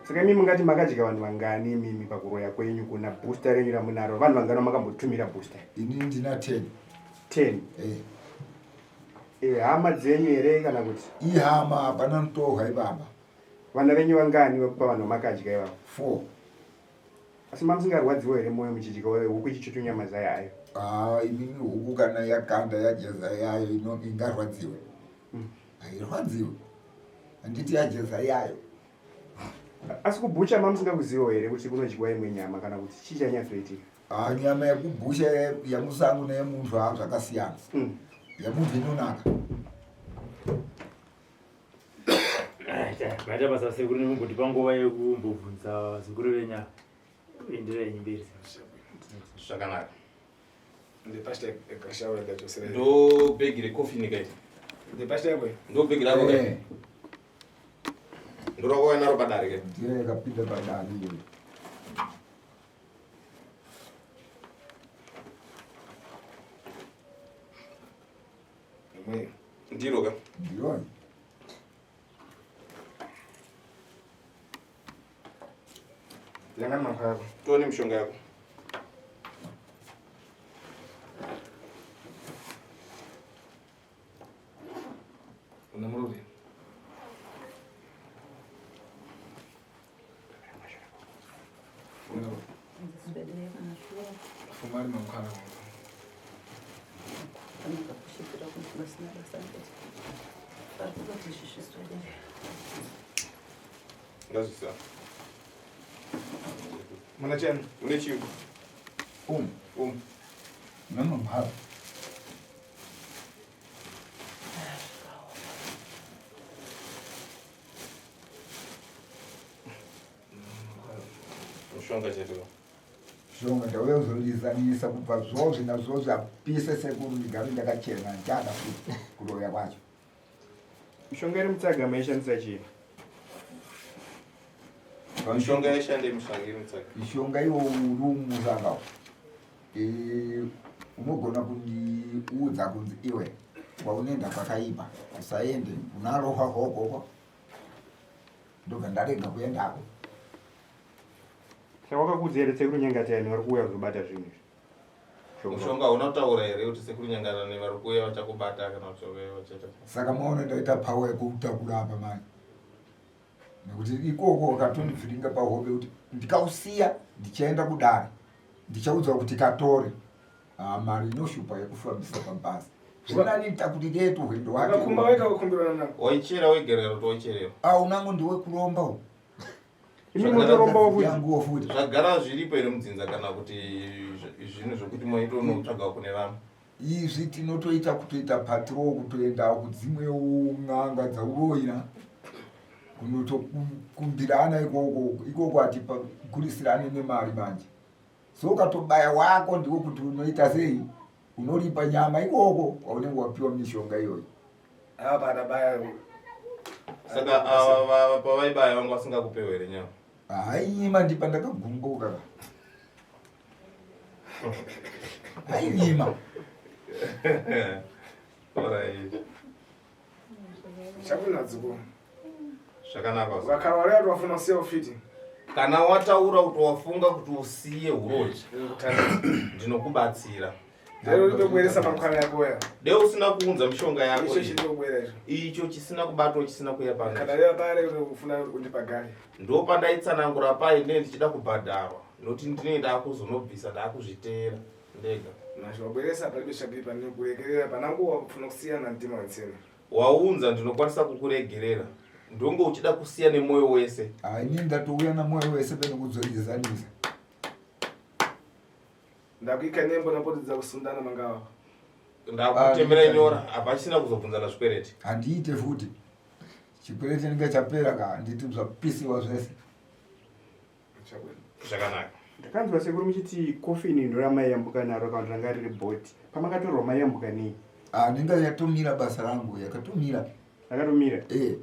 Saka imi mungati makadya vanhu vangani imimi pakuroya kwenyu kuna booster renyu ramunaro? Vanhu vangani vamakambotumira booster? Ini ndina 10. 10? Eh. Eh, hama dzenyu here kana kuti? Ihama, hapana mutohwa ipapa. Vana venyu vangani vekupa vanhu vamakadya ivavo? 4. Asi mamusingarwadziwo here moyo muchidya huku ichichuchu nyama zai ayo? Ah, inini huku kana yakanda yajeza yayo ingarwadziwe. Hairwadziwe. Handiti yajeza yayo. Asi kubhucha mamusingakuzivawo here kuti kunodyiwa imwe nyama kana kuti chii chanyatsoitika? Ah, nyama yekubhusha yemusango neyemuntu haa zvakasiyana. Yemuntu inonaka. Maita basa sekuru nekumbotipa nguva yekumbobvunza vazukuru venyu ava. Enderai henyu mberi. Zvakanaka. Ndepashita Ndo bhegi recoffin kai. Ndepashita kwe. Ndo bhegi rako kai. Ndo rakauya naro padare kai. Ndiyo yakapinda padare iyoyo. Ndiro ka? Ndiro. Yanga makhara. Tone mishonga yako. Una murume. Fumari makhara. Ngazvisa. Muna chani? Une chiu. Namamhara. Mushonga chete. Shonga ndauya kuzolizanisa kubva zvozvi nazvozvi apise sekuru ndigare ndakachena ndichada futi kuroya kwacho. Mishonga iri mutsaga maishandisa chii? Mishonga yaishande mishonga iri mutsaga. Mishonga iwo uri musanga unogona kundiudza kunzi iwe kwaunoenda kwakaipa usaende unarohwa hokoko ndobva ndarega kuendako. Saka wakakuudza here sekuru Nyangatayani vari kuuya kuzobata zvinhu izvi? Mushonga hauna kutaura here kuti sekuru Nyangatayani vari kuuya vachakubata kana kuti vauya vachaita? Saka maona ndaita power yekutakura apa manje. Nekuti ikoko wakatondivhiringa pahope kuti ndikausiya ndichaenda kudare ndichaudzwa kuti katore. Ah, mari inoshupa yekufambisa pabhazi. Zvinani takuti letu hwendo wake. Ukakumba wega ukumbirana nako. Waichera wega here kuti waicherera? Ah, unangu ndiwe kuromba uyu. Imi motorombawo futi. Yanguwo futi. Zvagara zviripo here mudzinza kana kuti zvinhu zvekuti maitonotsvaga kune vamwe? Izvi tinotoita kutoita patrol kutoendawo kudzimwewo n'anga dzauroira kunotokumbirana ikoko ikoko hatipagurisirane nemari manje so ukatobaya wako ndiko kuti unoita sei unoripa nyama ikoko kwaunenge wapiwa mishonga iyoyo Apa adabaya. Saka ava pavaibaya vanga vasingakupewo here nyama? Hainyima ndipa ndakagumbuka ka. Hainyima. Alright. Chakunadziko. Zvakanaka. Vakarwara watu wafuna usiye ufiti. Kana wataura kuti wafunga kuti usiye huroji, ndinokubatsira. Lero ndobweresa mangwana yako ya. Dei usina kuunza mishonga yako. Icho chindobwera icho. Icho chisina kubatwa chisina kuya pano. Kana leo pale ufuna kundipa gari. Ndopandaitsanangura paye ndine ndichida kubhadharwa nokuti ndine ndakuzonobvisa ndakuzviteera ndega. Manje wabweresa palibe chakipa ndinokuregerera panangu wafuna kusiyana mtima wetsena. Waunza ndinokwanisa kukuregerera ndonge uchida kusiya nemwoyo wese. Ah, ini ndatouya namwoyo wese pene kudzorezanisa. Ndakuika nembo napotidza kusundana mangawa. Ndakutemera ah, nyora hapachisina kuzobvunzana zvikwereti. Handiite futi. Chikwereti chinenge chapera ka handiti zvapisiwa zvese. Zvakanaka. Ndakanzwa sekuru muchiti kofini ndoramayambuka naro kana kuti ranga riri bhoti. Pamakatorwa mayambuka nei? Ah, ndinga yatomira basa rangu yakatomira. Yakatomira? Eh.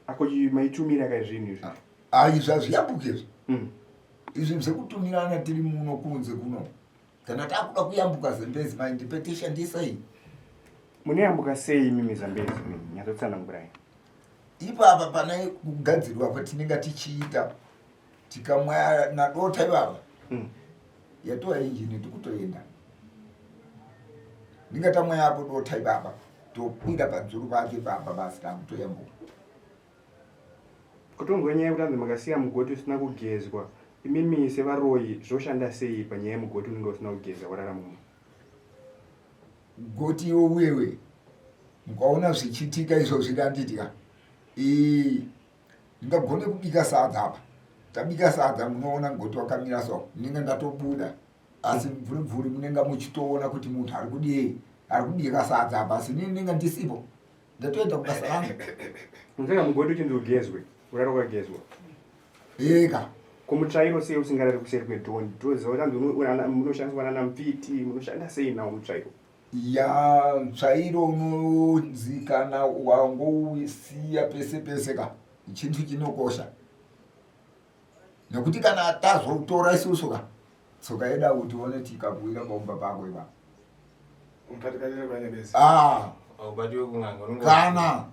Ako maitumira ka zvinhu izvi? Ah, ah izvi hazviyambuke izvi. Izvi zvekutumirana tiri muno kunze kuno. Kana takuda kuyambuka Zambezi mai ndipe tishandisa iyi. Munoyambuka sei imimi Zambezi imimi? Nyatsotsanangurai. Ipapa pane kugadzirwa kwatinenge tichiita tikamwaya nadota ivava yatova injini tikutoenda ndingatamwaya apo dota ivava tokwira padzuru pake ipapa basi takutoyambuka. Kutonzwa nyaya yekuti hanzi makasiya mugoti usina kugezwa imimi sevaroyi zvoshanda sei panyaya yemugoti unenge usina kugeza warara mumwe. Goti iwe wewe mukaona zvichiitika izvozvi handiti ka ndingagone kubika sadza apa tabika sadza munoona goti wakamira so ndinenge ndatobuda asi mvuri mvuri munenge muchitoona kuti munhu ari kudii ari kubika sadza apa asi ini ndinenge ndisipo ndatoenda kubasa rangu Unzeka mugoti uchinzi ugezwe urara wakagezwa eka ko mutsvairo sei usingarari kuseri kwedhoni toziva kuti hanzi munoshandiswa nana mupfiti munoshanda sei nawo mutsvairo ya mutsvairo unonzi kana wangousiya pese pese ka chinhu chinokosha nekuti kana tazoutora isusu ka tsoka yedu akutione tikakuwira paumba pako ipapo ah. kana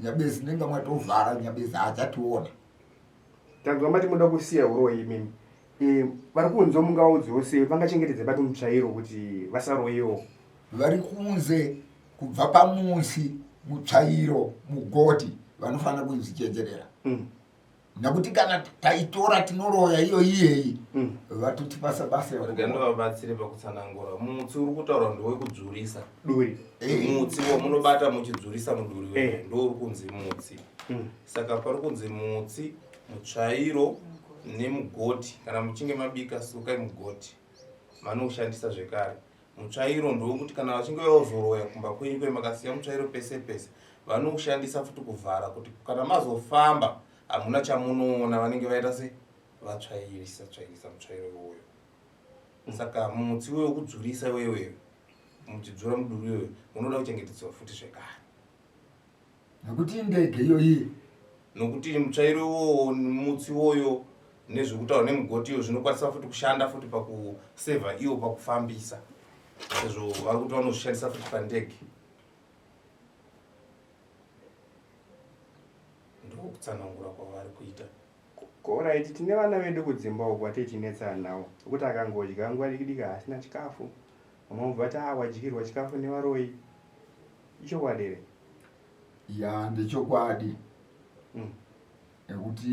Nyabezi ndinga mwatovhara Nyabezi haachationa tanzwa mati munoda kusiya huroyi imimi e, vari kunze mungaudzewo sei vangachengetedze papi mutsvairo kuti vasaroyiwo vari kunze kubva pamusi mutsvairo mugoti vanofanira kuzvichenjerera Nekuti kana taitora tinoroya iyo iyeyi mm. vatotipasa basa rega ndovabatsire pakutsanangura mutsi uri kutaura ndowekudzurisa duri eh. mutsi wamunobata muchidzurisa muduri we eh. ndo uri kunzi mutsi mm. saka pari kunzi mutsi mutsvairo nemugoti kana muchinge mabika sukai mugoti manoushandisa zvekare Mutsvairo ndowekuti kana vachinge vazoroya kumba kwenyu kwe makasiya mutsvairo pese pese vanoushandisa futi kuvhara kuti kana mazofamba hamuna chamunoona vanenge vaita se vatsvairisa tsvairisa mutsvairo iwoyo saka mutsi iwoyo wekudzurisa iwewe muchidzura muduri iyoyo unoda kuchengetedzwa futi zvekare Nekuti indege iyoyi. Nokuti mutsvairo iwowo mutsi iwoyo nezvekutaura nemugoti iyo zvinokwanisa futi kushanda futi pakusevha iwo pakufambisa sezvo vari kuti vanozvishandisa futi pandege ndokutsanangura kwavari kuita Koraiti tine vana vedu kudzimba uku vatichinetsana nawo kuti akangodya nguva diki diki haasina chikafu vamwe vobva vati ah wadyirwa chikafu nevaroyi ichokwadi here ya ndechokwadi mm. Nekuti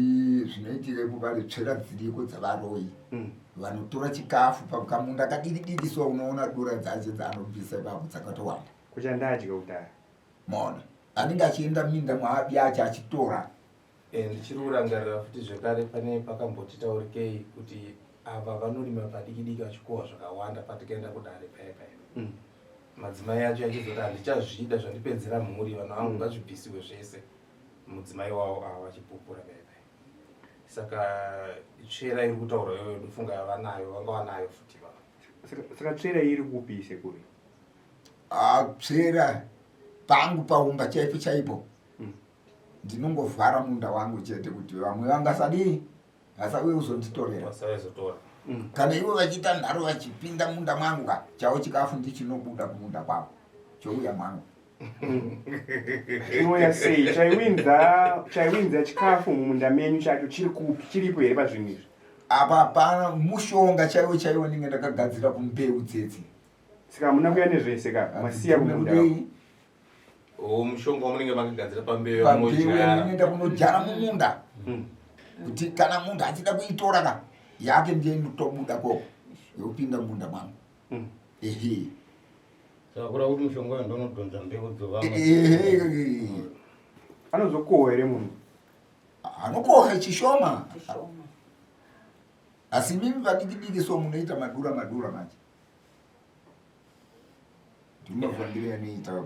zvinoitika ipo pari tsvera dziriko dzavaroyi mm. vanotora chikafu pakamunda kadiki diki so unoona dura dzacho dzaanobvisa ipapo dzakatowanda. Kuchandadya kudhara. Maona anenge achienda minda mwaabi acho achitora. Eh, ndichiri kurangarira futi zvekare pane pakamboti taurikei kuti ava vanorima padiki diki vachikohwa zvakawanda patikaenda kudare paya paya mm. Madzimai acho achizoti handichazvida zvandipedzera mhuri vanhu vangu mm. ngazvibvisiwe zvese mudzimai wavo ava vachipupura paya paya saka tsvera iri kutaura iyoyo ndofunga vanayo vanga vanayo futi vava saka tsvera iri kupi sekuru ah, tsvera pangu paumba chaipo chaipo mm. Ndinongovhara munda wangu chete kuti vamwe vangasadii vasauye kuzonditorera vasavezotora mm. Kana ivo vachiita nharo vachipinda munda mwangu ka chavo chikafu ndichinobuda kumunda kwavo chouya mwangu chinouya sei chaiwinza chaiwinza chikafu mumunda menyu chacho chiri kupi chiripo here pazvinhu izvi apa hapana mushonga chaiwo chaiwo ndinge ndakagadzira kumbeu dzedzi saka hamuna kuya nezvese ka masiya kumunda O mushonga wamunenge makagadzira pambeu pambeu yamunoenda kunodyara mumunda hmm. kuti kana munhu achida kuitora ka yake ndiye inotobuda koko yopinda mumunda mwangu hmm. ehe saka kura kuti mushonga uyo ndonodhonza mbeu dzovamwe anozokohwa here munhu anokohwa chishoma asi mimi vadiki diki so munoita madura madura manje Ndimafambiro anoita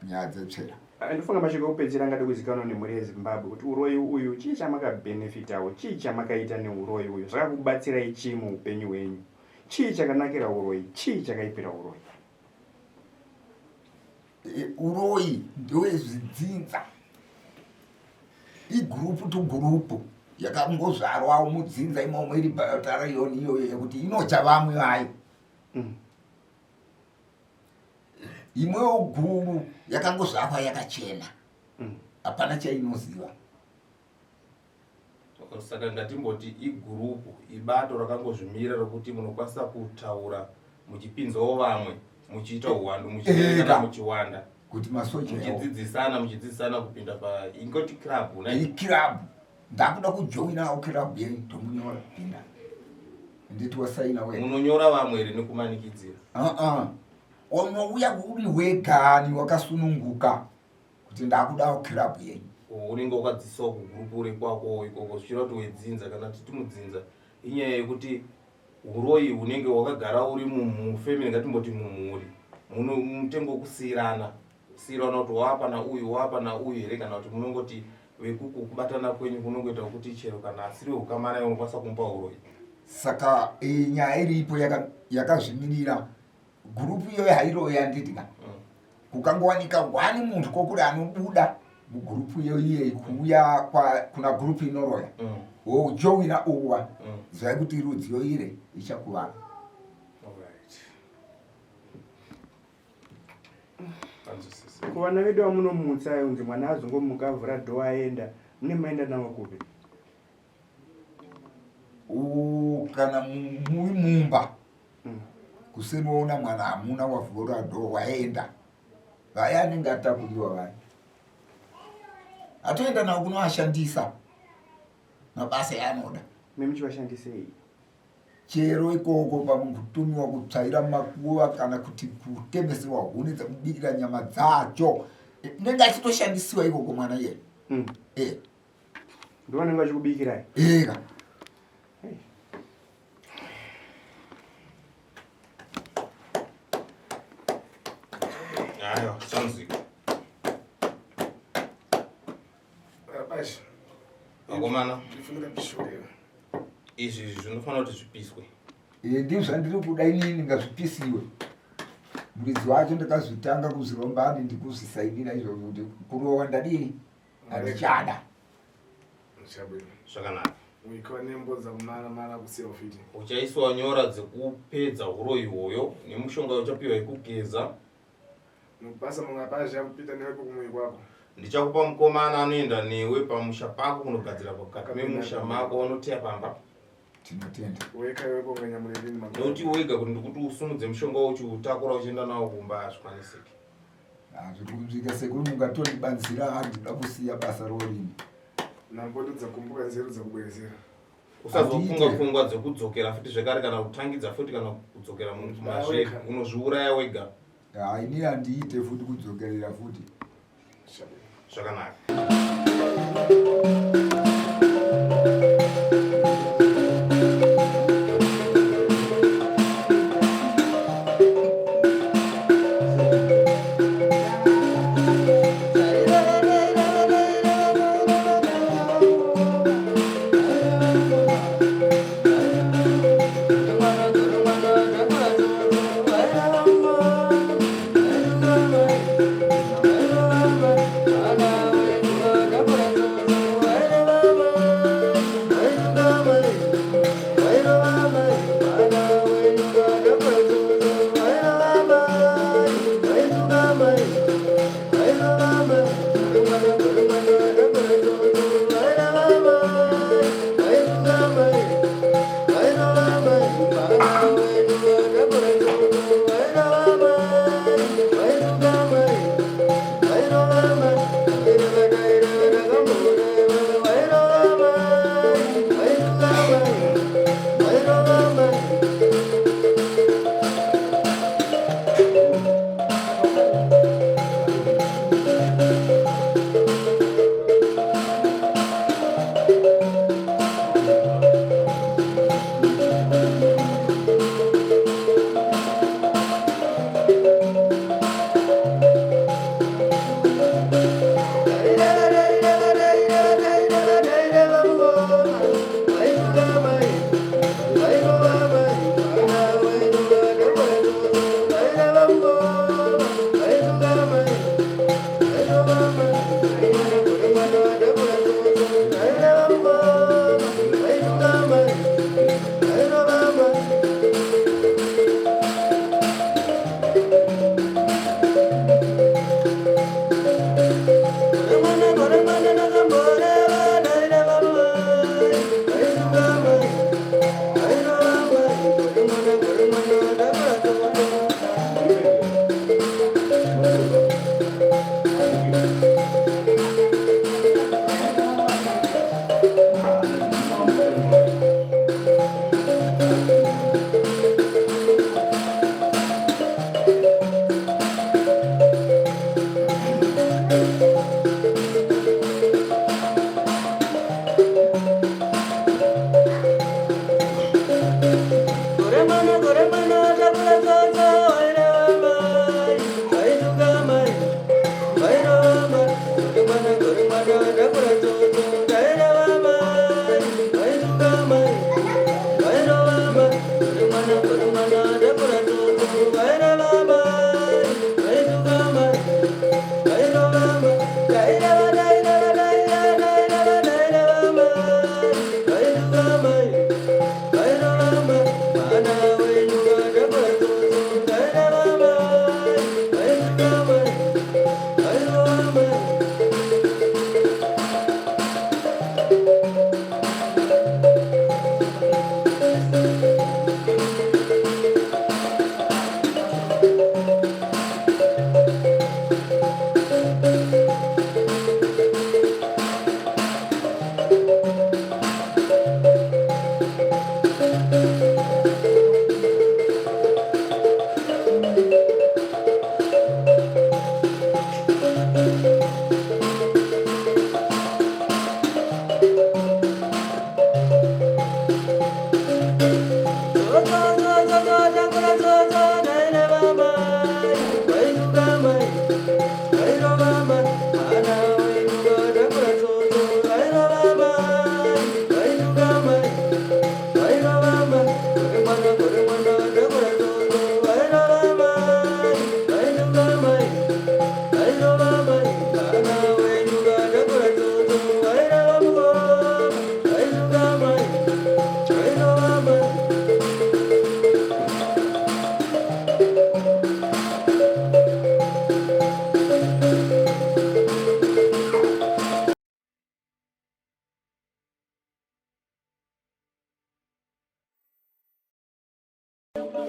nyaya dzetsvera. Ah, ndofunga mashoko ekupedzisira angade kuzikanwa nemhuri yezimbabwe kuti uroyi uyu chii chamakabhenefitawo chii chamakaita neuroyi uyu zvakakubatsirai chii muupenyu hwenyu chii chakanakira uroyi chii chakaipira uroyi e, uroyi ndewezvidzinza igurupu to gurupu yakangozvarwawo mudzinza imomo iri batariyoni iyoyo yekuti inocha vamwe vayo mm. Imwewo guru yakangozvarwa yakachena mm. hapana chainoziva. Saka ngatimboti igurupu ibato rakangozvimira rokuti munokwanisa kutaura muchipinzawo vamwe muchiita uwandu muchiana muchiwanda kuti masoja muchidzidzisana muchidzidzisana kupinda pa ingoti club iclub ndakuda kujoinawo club yenyu tomunyora pinda nditi wasaina wega munonyora vamwe here nekumanikidzira uh-uh. Unouya uri wegani wakasununguka kuti ndakudawo club yenyu. Unenge wakadzisawo kugurupu rekwako ikoko zvichireva kuti wedzinza kana titi mudzinza inyaya yekuti uroyi hunenge hwakagara uri mufamily ngatimboti mumhuri muno mutengo wekusiirana siirana kuti wapa nauyu wapa nauyu here kana kuti munongoti vekuku kubatana kwenyu kunongoita kuti chero kana asiri weukama naye unokwanisa kumupa uroyi. Saka e, nyaya iripo yakazvimirira yaka gurupu iyoyo hairoyi handiti ka mm. kukangowanika one munhu kokuri anobuda mugurupu iyo iyeyi kuuya kuna gurupu inoroya mm. wojowina uwa mm. zivai kuti rudziyo ire ichakuvara kuvana vedu vamunomutsa unzi mwana azongomuka avhura dho aenda mune maenda navo kupi Kana muri mumba mm. kuseni waona mwana hamuna wavhura dho waenda vaya anenge atakuriwa vaya atoenda nawo kunoashandisa mabasa yaanoda memuchivashandisei chero ikoko pamwe kutumiwa kutsvaira makuva kana kuti kutemesewa huni dzekubikira nyama dzacho inenge achitoshandisiwa ikoko mwana iyeye mm. eh. Ndovanenge vachikubikirai? Eka. Ayo, sanzika. Bashi. Vakomana. Izvi zvinofanira kuti zvipiswe. Eh, ndizvo zvandiri kuda inini ngazvipisiwe. Muridzi wacho ndakazvitanga kuzvirombani ndikuzvisainira izvozvo kuti kurowa ndadii? handichada zvakanaka uikiwa nembo dzakumara mara kusiya ufiti uchaiswa nyora dzekupedza huroyi hwoyo nemushonga uchapiwa yekugeza mubasa mungapazha kupita newe kumui kwako ndichakupa mukomana anoenda newe pamusha pako kunogadzira pakati memusha mako wanoteya pamba tinotenda weka iwe konganyamurerini nekuti wega kuti ndikuti usumudze mushonga uchiutakura uchienda nawo kumba hazvikwanisiki Hazvikunzwika sekuru mungatondibanzira handida kusiya basa rorimi. Nhambo ndodzakumbuka nzero dzakubwezera. Usazofunga pfungwa dzekudzokera futi zvekare kana kutangidza futi kana kudzokera mumazviri unozviuraya wega. Ah, ini handiite futi kudzokerera futi. Zvakanaka.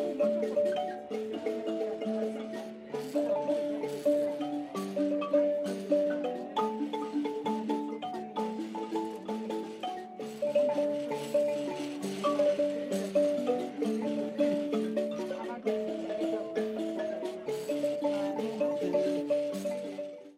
Thank you.